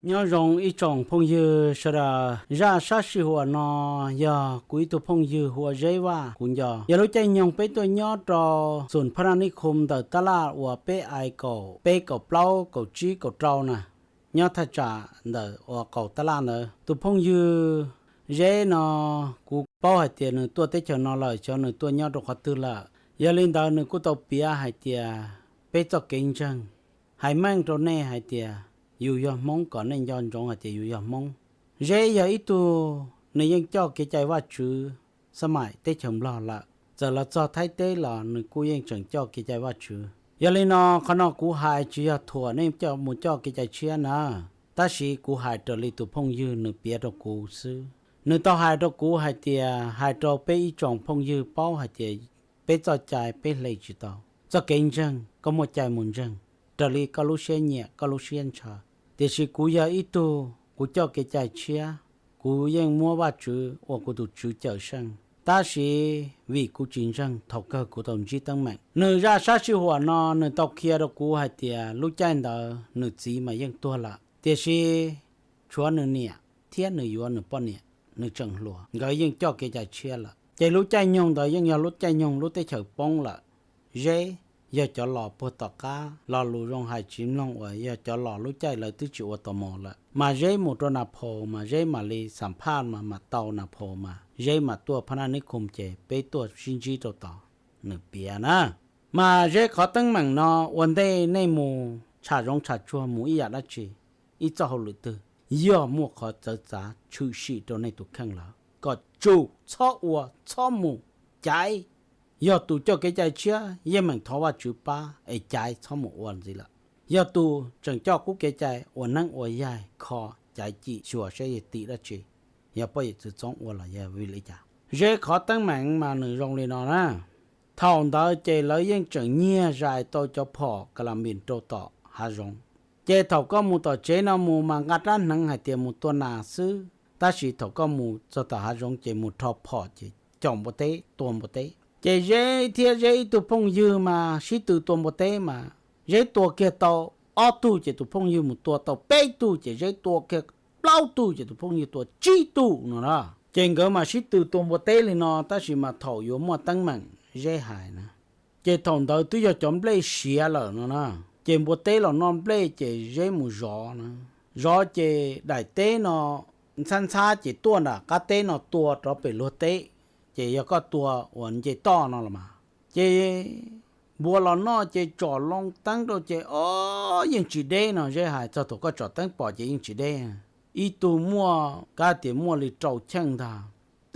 Nyob zoo ib tsoom phooj ywg sawv daws, zaj sab sij huam no yog kuv ib tug phooj ywg hu ua Zeb Vaj kuv nco. Yog lub caij nyoog peb tuaj nyob rau Xum Phab Naj Nib Khum ntawm tab laj uas peb ais kaum peb kaum plaub kaum tsib kaum rau na, nyob thaj tsam ntawm uas qaum tab laj ntawd. Tus phooj ywg Zeb no kuv paub hais tias nws tuaj teb chaws no lawm, xyov nws tuaj nyob rau qhov twg lawm. Yog li ntawd nws kuj tau piav hais tias peb txoj kev ntseeg, hais meej rau nej hais tias yus yog Hmoob kom nej nco ntsoov hais tias yus yog Hmoob. Zeb yog ib tug nws yeej coj kev cai Vajtswv xab maim teb chaws Nplog lawm, txawm los txog Thaib teb los nws kuj yeej tseem coj kev cai Vajtswv. Yog li no qhov no kuv hais tsis yog thuam nej mus coj kev cai tshiab na, tab sis kuv hais raws li tus phooj ywg nws piav rau kuv xwb. Nws tau hais rau kuv hais tias, hais rau peb ib tsoom phooj ywg paub hais tias peb txoj cai peb hle tsis tau. Txoj kev ntseeg koj muaj cai mus ntseeg raws li koj lub siab nyiam koj lub siab ntshaw. Tiam sis kuv yog ib tug kuv coj kev cai tshiab, kuv yeej muab Vajtswv ua kuv tus tswv cawm seej, tab sis vim kuv tsis ntseeg thaum kawg kuv tau ntsib teeb meem. Nws zaj sab sij huam no nws tau qhia rau kuv hais tias lub caij ntawd nws txiv mas yeej tuag lawm, tiam sis tshuav nws niam thiab nws yuav nws poj niam, nws tseem hluas, nkawd yeej coj kev cai tshiab lawm. Ces lub caij nyoog ntawd yeej yog lub caij nyoog lub teb chaws poob lawm. Zeb yog cov los puag tom qab, lo lus zoo hais tsis mloog uas yog cov los lub caij lawv twb tsis ua tau mos lawm, mas Zeb mus rau Nas Phaus mas Zeb mam li xam phaj mas mam tau Nas Phaus mas Zeb mam tuaj Phab Naj Nib Khum ces peb tuaj sib ntsib rau tod, nws piav na. Mas Zeb qhov teeb meem no ua ntej nej mus tsham zoov tsham tsuag mus ib yam dab tsi, ib txoj hauj lwm twg, yog muaj qhov txawv txav tshwm sim rau nej tus kheej lawm kom tsum txhob ua txhob mus caiv. Yog tus coj kev cai tshiab yeej meem thov Vajtswv pab es caiv txhob mus ua ntxiv lawm. Yog tus tseem coj qub kev cai ua neeb ua yaig kho caiv cim xyuas saib yog tim dab tsi, yog poj yawm txwv txoob ua los yog vim li cas. Zeb qhov teeb meem mas nws zoo li no na. Thaum ntawd ces lawv yeej tseem nyiag zais tau cov phom ka la npis rau tom hav zoov. Ces thaum koj mus tom tsev no mus mas nqa rab hneev hais tias mus tua nas xwb, tab sis thaum koj mus txog tom hav zoov ces mus rho phom ces caum npua teb tua npua teb. Ces Zeb thiab Zeb ib tug phooj ywg mas sib tw tua npua teb mas Zeb tua kiag tau ob tug ces tus phooj ywg mus tua tau peb tug ces Zeb tua kiag plaub tug ces tus phooj ywg tua tsib tug no na. Ces nkawd mas sib tw tua npua teb li no tab sis mas thaum yuav muaj teeb meem Zeb hais na, ces thaum ntawd twb yog cov nplej siav lawm no na. Ces npua teb los noj nplej ces Zeb mus zov na. Zov ces daim teb no ntxhab ntxhab ces tuaj nram qab teb no tua rov pem luag teb, ces yog koj tua uas nce toj no los mas. Ces npua los noj ces tsom loo teeb rau ces o yeej tsis deb no, Zeb hais txog thaum koj tsom teeb pom ces yeej tsis deb. Ib tug muaj kab tias muaj li rau cheej ntag,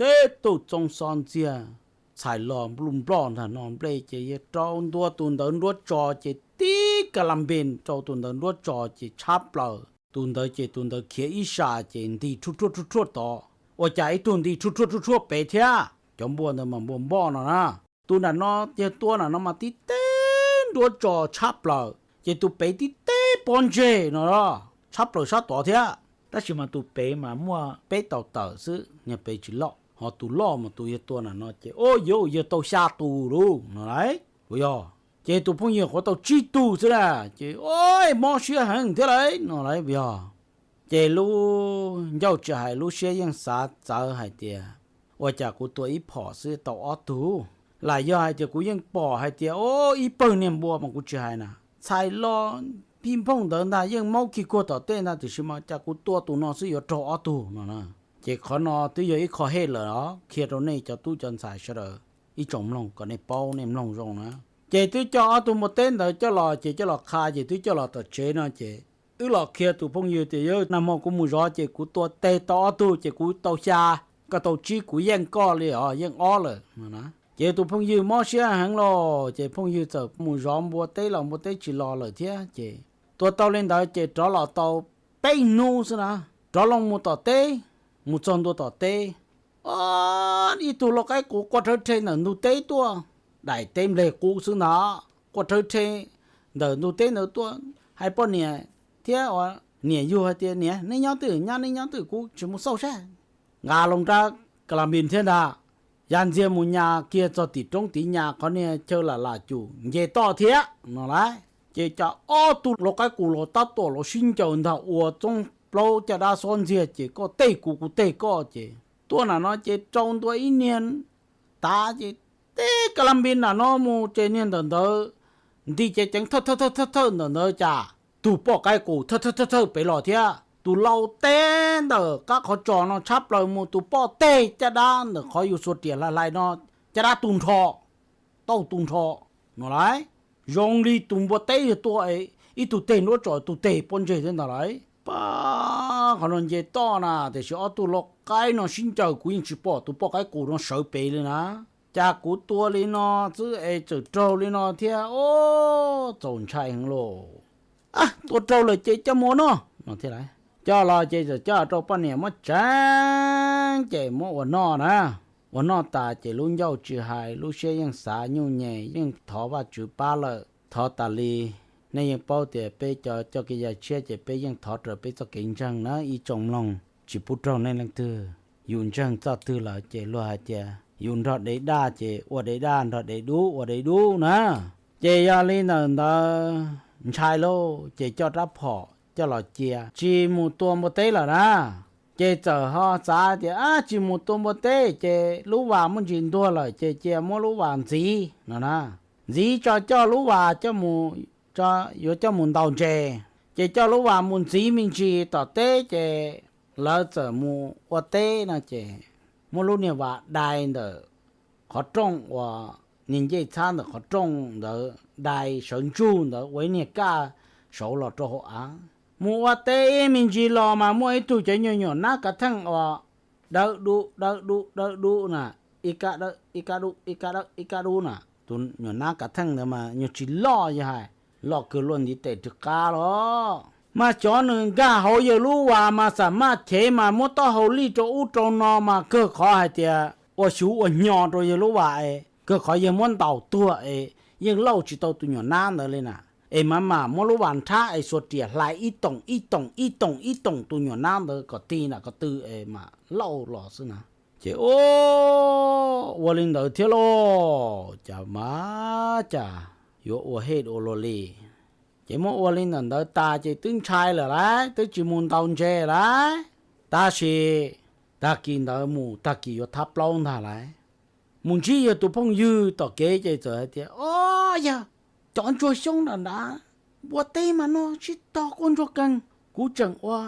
teb tug txoov xo ntxiag, txhais los nploj nploj ntag no nplej ces yog rau ntua tus ntawd nruab tso ces tib ka la npes rau tus ntawd nruab tso ces tshab plaws. Tus ntawd ces tus ntawd khiav ib sas ces nti rhuaj rhuaj rhuaj rhuaj tod, ua cas ib tug nti rhuaj rhuaj rhuaj rhuaj pem thiab. Cov npua ntawd mas npua npoj no na. Tus nram no yog tua nram no mas tib teb nruab tso tshab plaws, ces tus pem tib teb pob ntseg no tshab plaws sab tod thiab. Tab sis mas tus pem mas muaj peb tau tawm xwb, niag pem tsis loj, ho tus loj mas tus yog tua nram no ces o yuav yog tau xya tus lauj no lauj. Puas yog? Ces tus phooj ywg qhuav tau tsib tug xwb na, ces o mob siab heev thiab lauj no lauj puas yog? Ces lub ncauj tsis hais lub siab yeej xav txawv hais tias ua cas kuv tua ib phom xwb tau ob tug, lam yog hais tias kuv yeej pom hais tias o ib pawg niag npua mas kuv tsis hais na, txhais los phij nphooj ntawd ntag yeej maub khi kuag tom tej ntag tiam sis mas cas kuv tua tus no xwb yuav raug ob tug no na. Ces qhov no twb yog ib qho hej lawm os, qhia rau nej cov tub cov ntxhais sawv daws ib tsoom mloog kom nej paub nej mloog zoo na. Ces twb coj ob tug npua teb ntawd coj los ces coj los qha ces twb coj los tom tsev no ces twb los qhia tus phooj ywg tias yawg nag hmo kuv mus zov ces kuv tua teg tau ob tug ces kuv tau xya, koj tau tsib kuv yeej koj li os yeej ob lawm no na. Ces tus phooj ywg mob siab heev los ces phooj ywg txawm mus zov npua teb los npua teb tsis los lawm thiab ces tua tau li ntawd ces rov los tau peb hnub xwb na, rov loo mus tom teb, mus txog ntua tom teb, o ib tug lau qaib qus quaj rhawv rhe ntawm ntug teb tuaj, daim teb npleg qub xwb ntag, quaj rhawv rhe ntawm ntug teb ntawd tuaj hais poj niam thiab niam yug hais tias niam neb nyob twj ywm, nyab neb nyob twj ywm kuv tsis mus xauj saib. Nqa loo rab ka la npis thiab ntag, ya ntxiag mus nyas kiag txog tim roob tid nyas qhov niag chaw lam lam cum nce toj thiab no lauj. Ces cas ob tug lau qaib qus los tab tom los sib ncaws ntag ua txoob plaub caj dab xob ntxiag ces koj teg kuv kuv teg koj ces tuaj nram no ces rau ntua ib niag tav ces teb ka la npi nram no mus ces niag ntawm ntawd nti cev ceev thawj thawj thawj thawj ntawm ntawd cas tus poj qaib qus thawj thawj thawj thawj pem los thiab. Tus lau teb ntawm qab qhov tsos no tshab plaws mus tus poj teg caj dab ntawm qhov yus xuas riam hlais hlais no caj dab tu nrho, tauj tu nrho no lauj. Zoo li tus npua teb yog tua ib tug teg nruab tsom tus teg pob ntseg thiab ntag lauj. Pab qhov no nce toj na tiam sis ob tug lau qaib no sib ncaws kuv yeej tsis pom tus poj qaib qus no sawv pem li na. Cas kuv tua li no xwb es txawm raug li no thiab os, txaus ntshai heev lauj. Tua raug lawm ces coj mus ua noj no thiab lauj. Coj los ces txawm coj rau poj niam muab tseev ces muab ua noj na. Ua noj tas ces lub ncauj tsis hais lub siab yeej xav nyuj nyem yeej thov Vajtswv pab lawm. Thov tas li, nej yeej paub tias peb cov coj kev yaj tshiab ces peb yeej thov raws peb txoj kev ntseeg na ib tsoom mloog, tsis pub raug nej leej twg. Yus ntseeg txoj twg lawm ces luag hais tias yus nrog dev daj ces ua dev daj, nrog dev dub ua dev dub na. Ces yog li ntawm ntawd ntshai lauj ces coj rab phom coj los cia tsis mus tua npua teb lawm na. Ces txawm ho xav tias ab tsis mus tua npua teb ces lub vas muaj ntsis ntuag lawm ces cia muab lub vas ntxiv no na. Ntxiv tso coj lub vas coj mus, yuav coj mus ntaus ntses, ces coj lub vas mus ntxiv me ntsis tom teb ces lawv txawm mus ua teb no ces muab lub niag vas dai ntawm qhov rooj uas niag ncej txhab ntawm qhov rooj ntawd dai sawv ntsug ntawd ua ib niag kaj saud los rau hauv av. Mus ua teb ib me ntsis los mas muaj ib tug cov nyuag nyuam nab kav theej uas dawb dub dawb dub dawb dub na, ib kab dawb ib kab dub ib kab dawb ib kab dub na. Tus nyuam nab kav theej ntawd mas nyuag tsis loj yog hais, loj kawg luaj ntiv tes rwg qab los mas cov nws nkag hauv yawg lub vas mas xam maj chev mas muab taub hau lij rau ub rau no mas kawg qhov hais tias ua xyuv ua hnyo rau yawg lub vas es kawg qhov yawg muab ntaus tuag es yeej lauj tsis tau tus nyuam nab ntawd li na. Es mas mam muab lub vas nrhab es xuas riam hlais ib toom ib toom ib toom ib toom tus nyuam nab ntawd kom tig nram ko tw es mam lauj los xwb na. Ces ua li ntawd thiab lauj, cas mas cas yuav ua hej ua luaj li. Ces muab ua li ntawm ntawd tas ces twb ntshai lawm lauj, twb tsis mus ntaus ntses lauj. Tab sis tag kis ntawd mus tag kis yuav thab plaub ntag lauj, mus ntsib yawg tus phooj ywg tom kev ces txawm hais tias, o, yawg, cov ntsuag xyoob nram nrad, npua teb mas no sib tog quaj ntsuag kawg, kuv tseem ua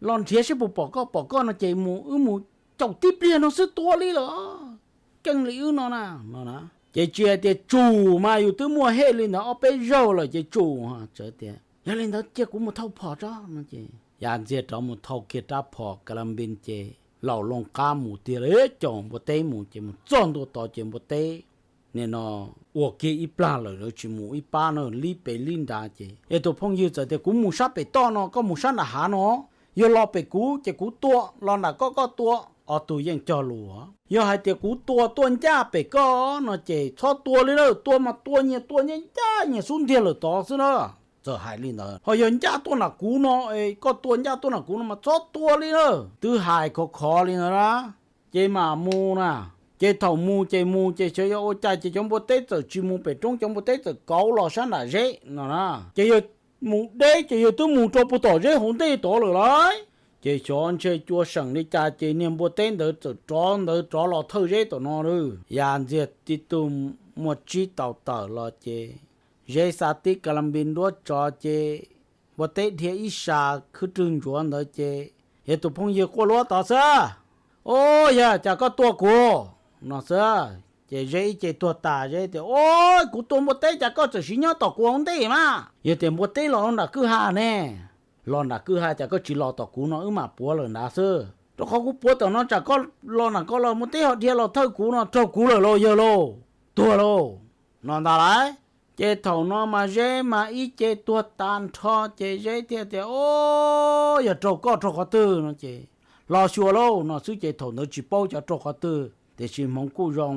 los nrhiav seb puas pom koj, pom koj no ces mus wb mus caum tib pliag no xwb tua li lawm, keej li wb no na no na. Ces tsis hais tias tsum mas yus twb muaj hej li ntawd ob peb zaug lawm ces tsum, txawm tias yog li ntawd cia kuv mus thauj phom tso no ces ya ntxiag rov mus thauj kiag rab phom ka la npis ces laus loo qab mus tiag li, caum npua teb mus ces mus txog ntua tod ces npua teb nim no ua kiag ib plag lawm lawv tsis mus ib pab na, lib pem lib nrad ces yawg tus phooj ywg txawm tias kuv mus sab pem toj no koj mus sab nram hav no, yog los pem kuv ces kuv tua, los nram koj koj tua, ob tug yeej cog lus. Yog hais tias kuv tua tuaj ncaj pem koj no ces txhob tua li na, tua mas tua nyias tua nyias ncaj nyias xub ntiag lawm tod xwb na. Txawm hais li ntawd ho yog ncaj tuaj nram kuv no, koj tua ncaj tuaj nram kuv no mas txhob tua li na. Twb hais khov khov li ntawd na, ces mam mus na. Ces thaum mus ces mus ces xyov yog ua cas ces cov npua teb txawm tsis mus pem roob, cov npua teb txawm kauv los sab nram zeb no na. Ces yawg mus deb ces yawg twb mus rau puag tom zeb hauv ntej tod lawm lauj. Ces xyov ntshe cua seem li cas ces niag npua teb ntawd txawm rov ntawd rov los thawj zeb tom no lawm. Ya ntxiag tib tug muaj tsib tau tawm los ces zeb xa tib ka la npis nruab tsov ces npua teb dhia ib sas khwb rwg ntsuav ntawd ces yawg tus phooj ywg quaj luab tod xwb, o, yawg, cas koj tua kuv no xwb. Ces zeb ib ce tuag tas, zeb tias, o, kuv tua npua teb cas koj txawm siv nyob tom kuv hauv ntej mas. Yawg tias npua teb los nram kwj ha ne, los nram kwj ha cas koj tsis los tom kuv no wb mam puav lawm nrad xwb, rau qhov kuv puav tom no tsam koj los nram ko los npua teb ho dhia los thawj kuv no raug kuv lawm lauj yawg lauj, tuag lauj no ntag lauj. Ces thaum no mas zeb mas ib ce tuag tas nrho ces zeb thiaj tias, o, yog raug koj raug qhov twg no ces los xyuas lauj no xwb ces thaum ntawd tsis paub cov raug qhov twg tiam sis hmoov kuj zoo.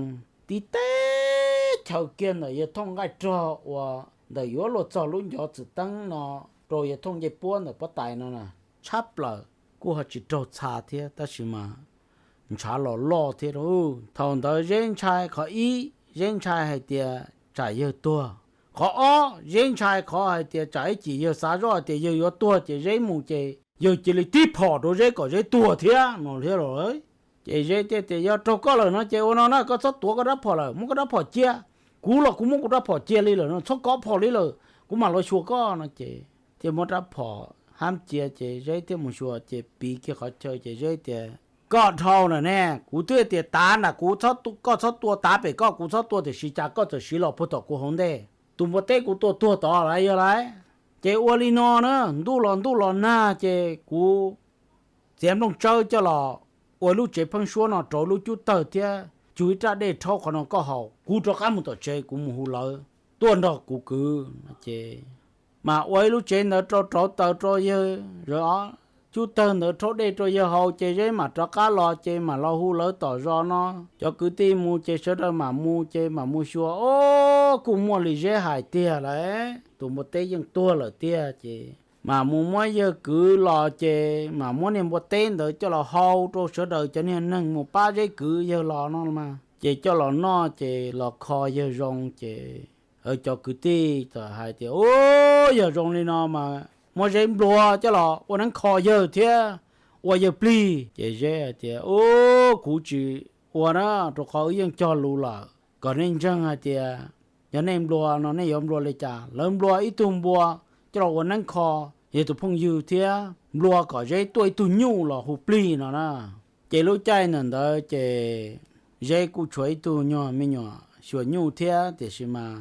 Tib teb chaws kiag ntawm yawg Thooj nqaij rog uas ntawm yuav luag txog lub ncov txwm teeb no rau yawg Thooj ncej puab ntawm pob tais no na, tshab plaws kuj ho tsis raug txha thiab tab sis mas ntshav los loj thiab. Thaum ntawd zeb ntshai qhov ib, zeb ntshai hais tias tsam yawg tuag. Qhov ob, zeb ntshai qhov hais tias tsam ib chim yawg xav zoj hais tias yawg yuav tuag ces zeb mus ces yawg cia li tib phom rau Zeb kom Zeb tuag thiab no thiab los. Ces Zeb thiaj tias, Yog raug koj lawm no ces ua no na, koj txhob tuav koj rab phom lawm, muab koj rab phom cia. Kuv los kuv muab kuv rab phom cia li lawm no, txhob kov phom li lawm, kuv mam los xyuas koj no. Ces thiaj muab rab phom hab cia ces Zeb thiaj mus xyuas ces piv kiag qhov chaw ces Zeb tias, Koj dhau na ne, kuv twb tias tav nram kuv, koj txhob tua tav pem koj, kuv txhob tua, tiam sis cas koj txawm siv los puag tom kuv hauv ntej. Tus npua teb kuv tua tuag tod lawm yog lawm. Ces ua li no na, ntuj los ntuj los nag ces kuv txiav nplooj tsawb coj los ua lub tsev pheeb suab no rau lub cub tawg thiab cug ib raj dej rhaub qhov no koj haus, kuv rov qab mus tom tsev kuv mus hu lawv tuaj nrog kuv kwv no ces mas ua ib lub tsev ntawd rau rauv taws rau yawg, cub tawg ntawd rhaub dej rau yawg haus ces Zeb mam rov qab los ces mam los hu lawv tom zos no cov kwv tij mus ces sawv daws mam mus ces mam mus xyuas, o, kuj muaj li Zeb hais tiag lawm, tus npua teb yeej tuag lawm tiag ces mam mus muab yawg kwv los ces mam muab niag npua teb ntawd coj los hau rau sawv daws cov niag neeg mus pab Zeb kwv yawg los no mas ces coj los noj ces los kho yawg zoo ces cov kwv tij txawm hais tias, U, yog zoo li no mas muab Zeb nplua coj los ua neeb kho yawg thiab ua yawg plig. Ces Zeb hais tias, U, kuv tsis ua na, rau qhov wb yeej cog lus lawm. Kom nej ntseeg hais tias yog nej nplua no nej yuav nplua li cas. Lawv nplua ib tug npua coj los ua neeb kho yawg tus phooj ywg thiab nplua kom Zeb tuaj ib tug nyuj los hu plig no na. Ces lub caij ntawm ntawd ces Zeb kuj tshuav ib tug nyuag me nyuam xyuas nyuj thiab, tiam sis mas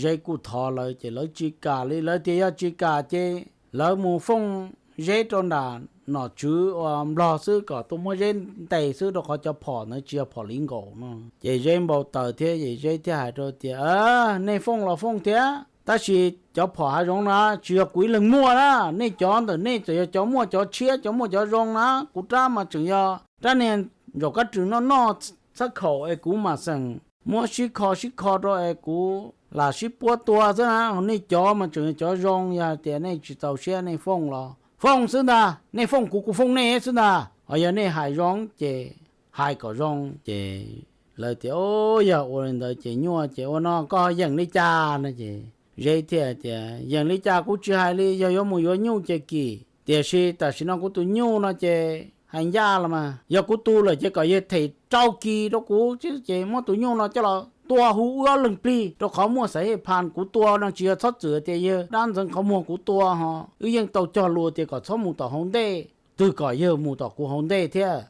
Zeb kuj thov lawv ces lawv tsis kam li, lawv tias yog tsis kam ces lawv mus fooj Zeb rau nram nom tswv uas Nplog xwb kom tuaj muab Zeb ntes xwb, rau qhov cov phom ntawd tsis yog phom liv nkaus no. Ces Zeb npau taws thiab es Zeb thiaj hais rau tias, Nej fooj los fooj thiab, tab sis cov phom hav zoov na tsis yog kuv ib leeg muaj na, nej cov ntawm nej txawm yog cov muaj cov tshiab cov muaj cov zoo na, kuv rab mas tseem yog rab niag ntsaum kab rwg noj noj txhab khaum es kuv mam xeem muab sib kho sib kho rau es kuv lam sib puab tua xwb na. Nej cov mas tseem yog cov zoo, yog hais tias nej tsis txaus siab nej fooj los fooj xwb ntag, nej fooj kuv kuv fooj nej xwb ntag. Ho yog nej hais zoo ces hais kom zoo. Ces lawv tias, O, yog ua li ntawd ces nyuaj ces ua no koj yeem li cas no? Ces Zeb thiaj tias, Yeem li cas kuv tsis hais li, yog yuav mus yuav nyuj ces kim, tiam sis tam sim no kuv tus nyuj no ces hais ncaj los mas yog kuv tu lawm ces kom yawg them rau kis rau kuv xwb ces muab tus nyuj no coj los tua hu wb ob leeg plig, rau qhov muaj xaiv hej phan, kuv tua no tsis yog txhob txwm tias yawg dab ntxeev qhov muag kuv tua ho, wb yeej tau cog lus tias kom txhob mus tom hauv ntej, twb kom yawg mus tom kuv hauv ntej thiab,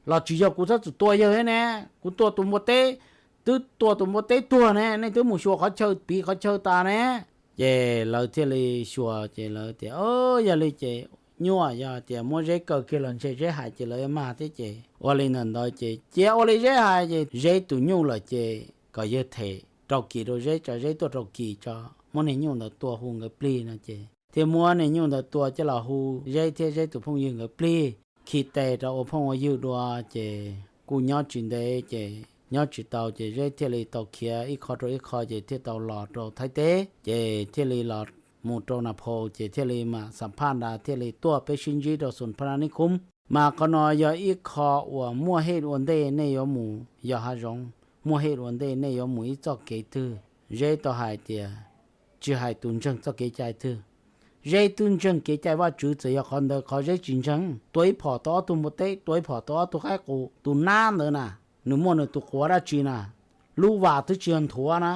los tsis yog kuv txhob txwm tua yawg thiab ne, kuv tua tus npua teb, twb tua tus npua teb tuag ne, nej twb mus xyuas qhov chaw piv qhov chaw tas ne. Ces lawv thiaj li xyuas ces lawv tias, O, yog li ces nyuaj, yog tias muab Zeb kaw kiag los ntshe Zeb hais ces lawv mag thiab ces ua li ntawd ntawd ces cia ua li Zeb hais ces Zeb tus nyuj lawm ces kom yawg them rau kis rau Zeb tso, Zeb tuaj rau kis tso, muab niag nyuj ntawd tua hu nkawd plig no ces thiaj muab niag nyuj ntawd tua coj los hu Zeb thiab Zeb tus phooj ywg nkawd plig, khi tes rau ua phooj ua ywg dua. Ces kuj nyob tsis ntev ces nyob tsis tau ces Zeb thiaj li tau khiav ib qho rau ib qho ces thiaj tau los rau Thaib teb ces thiaj li los mus rau Nas Phos ces thiaj li mam xam phaj nra thiaj li tuaj peb sib ntsib rau xus phaj nab nib khub. Mas qhov no yog ib qho uas muaj hej ua ntej nej yuav mus yos hav zoov, muaj hej ua ntej nej yuav mus ib txoj kev twg. Zeb tau hais tias tsis hais tus ntseeg txoj kev cai twg, Zeb twb ntseeg kev cai Vajtswv, txawm yog qhov ntawd qhov Zeb tsis ntseeg. Tua ib phom tau ob tug npua teb, tua ib phom tau ob tug qaib qus, tus nab ntawd na, nws muaj nws tus quav dab tsi na? Lub vas twb tsis yog nthuav na,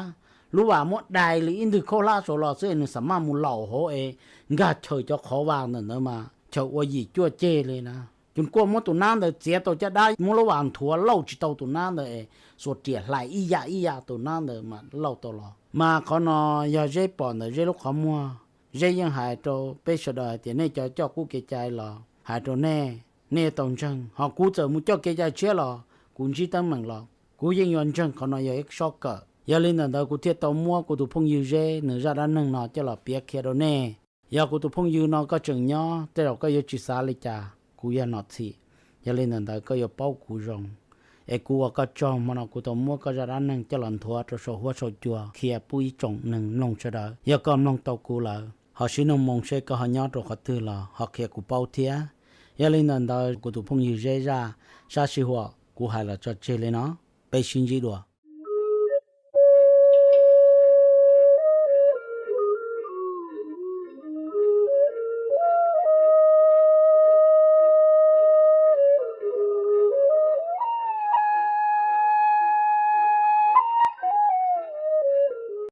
lub vas muab dai li ib ntwg khaub hlab saud los xwb es nws xam maj mus laum hauv es nkag chaws cov qhov vas ntawm ntawd mas chaws ua yim cuaj ceg li na. Cus kuaj muab tus nab ntawd txiav tau caj dab, muab lub vas nthuav lauj tsis tau tus nab ntawd es xuas riam hlais ib yam ib yam tus nab ntawd mas lauj tau los. Mas qhov no yog Zeb pom ntawm Zeb lub qhov muag. Zeb yeej hais rau peb sawv daws hais tias nej cov coj kuv kev cai los hais rau nej, nej yuav tau ntseeg. Ho kuv txawm mus coj kev cai tshiab los, kuv ntsib teeb meem los, kuv yeej yuav ntseeg. Qhov no yog ib sob kawm. Yog li ntawm ntawd kuv thiaj tau muab kuv tus phooj ywg Zeb nws zaj dab neeg no coj los piav qhia rau nej. Yog kuv tus phooj ywg no koj tseem nyob, tej zaum koj yuav tsis xav li cas, kuv yog nom txhim. Yog li ntawm ntawd koj yuav paub kuv zoo. Es kuv ua koj tsaug hmo no kuv tau muab koj zaj dab neeg coj los nthuav rau saum huab saum cua qhia pub ib tsoom neeg mloog sawv daws. Yog koj mloog tau kuv lawm ho sib nug moo seb koj ho nyob rau qhov twg los ho qhia kuv paub thiab. Yog li ntawm ntawd kuv tus phooj ywg Zeb zaj sab sij huam kuv hais los tso tseg li no, peb sib ntsib dua.